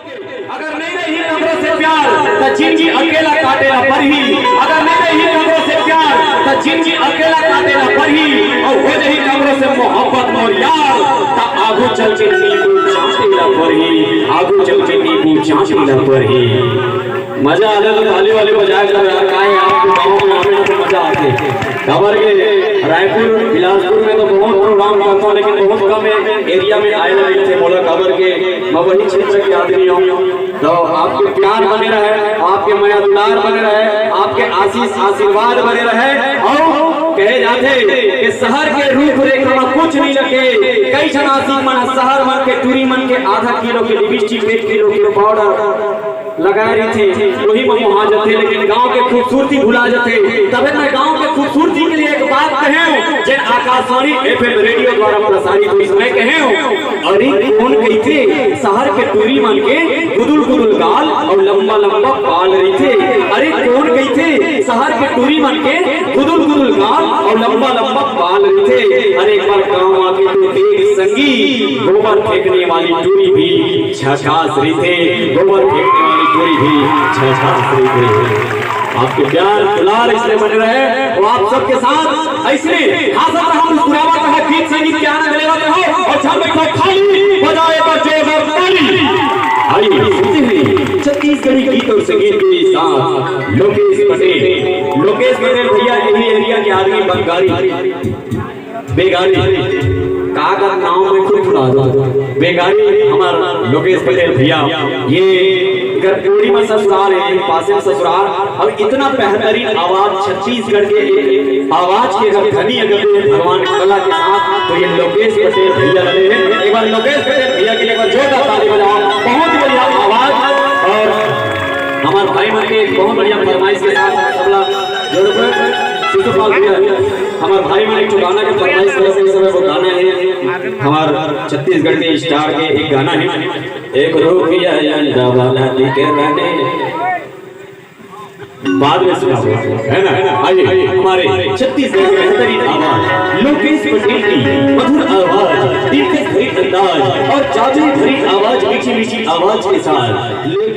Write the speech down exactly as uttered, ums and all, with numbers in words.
अगर नहीं रही कमरो से प्यार, त जिंदगी अकेला काटे ला परही। अगर नहीं रही कमरो से प्यार, त जिंदगी अकेला काटे ला परही। और हो जही कमरो से मोहब्बत मोर यार, त आगू चल के नींबू चाटे ला परही। आगू चल के नींबू चाटे ला परही। मजा आ जाए तो ताली वाली बजाया करो यार, काहे आपके गाँव में आवे ना तो मजा आते। काबर के रायपुर, बिलासपुर में तो बहुत प्रोग्राम करता हूँ, लेकिन बहुत कम एरिया में आए वाले थे मोला, काबर के मैं वही क्षेत्र के आदमी हूँ। तो आपके प्यार बने रहे, आपके मया दुलार बने रहे, आपके आशीष आशीर्वाद बने रहे। और कहे जाते कि शहर के रूपरेखा में कुछ नहीं लगे। कई झन आशिक मन शहर मन के टूरी मन के आधा किलो के लिपस्टिक, एक किलो के पाउडर लगाए रहिथे, वही में मोहा जथे, लेकिन गांव के खूबसूरती भुला जथे। तबे मैं गांव के खूबसूरती के लिए एक बात कहे हूँ, जेन आकाशवाणी एफएम रेडियो द्वारा प्रसारित हुई, मैं कहे हूँ, अरे कौन कहिथे शहर के टूरी मन के गुदुल गुदुल गाल और लंबा लंबा बाल रहिथे? अरे कौन कहिथे शहर के टूरी मन के गुदुल गुदुल गाल और लंबा लंबा बाल रहिथे? अरे एक बार गांव आके तो देख संगी, गोबर फेंकने वाली टूरी भी झकास रहिथे, गोबर फेंकने वाली टूरी भी झकास रहिथे। आपके प्यार दुलार इसने बने रहे, वो आप सबके साथ ऐसने हंसत रहो, मुस्कुरावत रहो, गीत संगीत के आनंद लेवत रहो और जब बैठो खाली बजाए तो जोरदार ताली। आइए सुनते हैं छत्तीसगढ़ी गीत और संगीत के साथ लोकेश पटेल। लोकेश पटेल भैया यही एरिया के आदमी, बंगाली। बेगारी, का का नाम में खुद भुला दो। बेगारी हमार लोकेश पटेल भैया, ये एकर पूर्णिमा ससुराल है, पासे में ससुराल, और इतना बेहतरीन आवाज, छत्तीसगढ़ के एक आवाज के अगर धनी अगर दे भगवान कला के साथ, तो ये लोकेश पटेल भैया लगे हैं। एक बार लोकेश पटेल भैया के लिए एक बार जोरदार ताली बजाओ, बहुत ही बढ़िया आवाज। और हमार भाई मन के एक बहुत बढ़िया फरमाइश के साथ तबला जोड़ पर शिशुपाल भैया, हमार भाई मन एक ठो गाना के फरमाइश करत हे, इस समय वो गाना है हमार छत्तीसगढ़ के स्टार के एक गाना है, एक रुपया अंडा वाला दिखे रहने, बाद में सुना, है ना? आइए, हमारे छत्तीसगढ़ के बेहतरीन आवाज, लोकेश पटेल की मधुर आवाज, दिलकश भरी अंदाज और जादू भरी आवाज, मीठी मीठी आवाज के साथ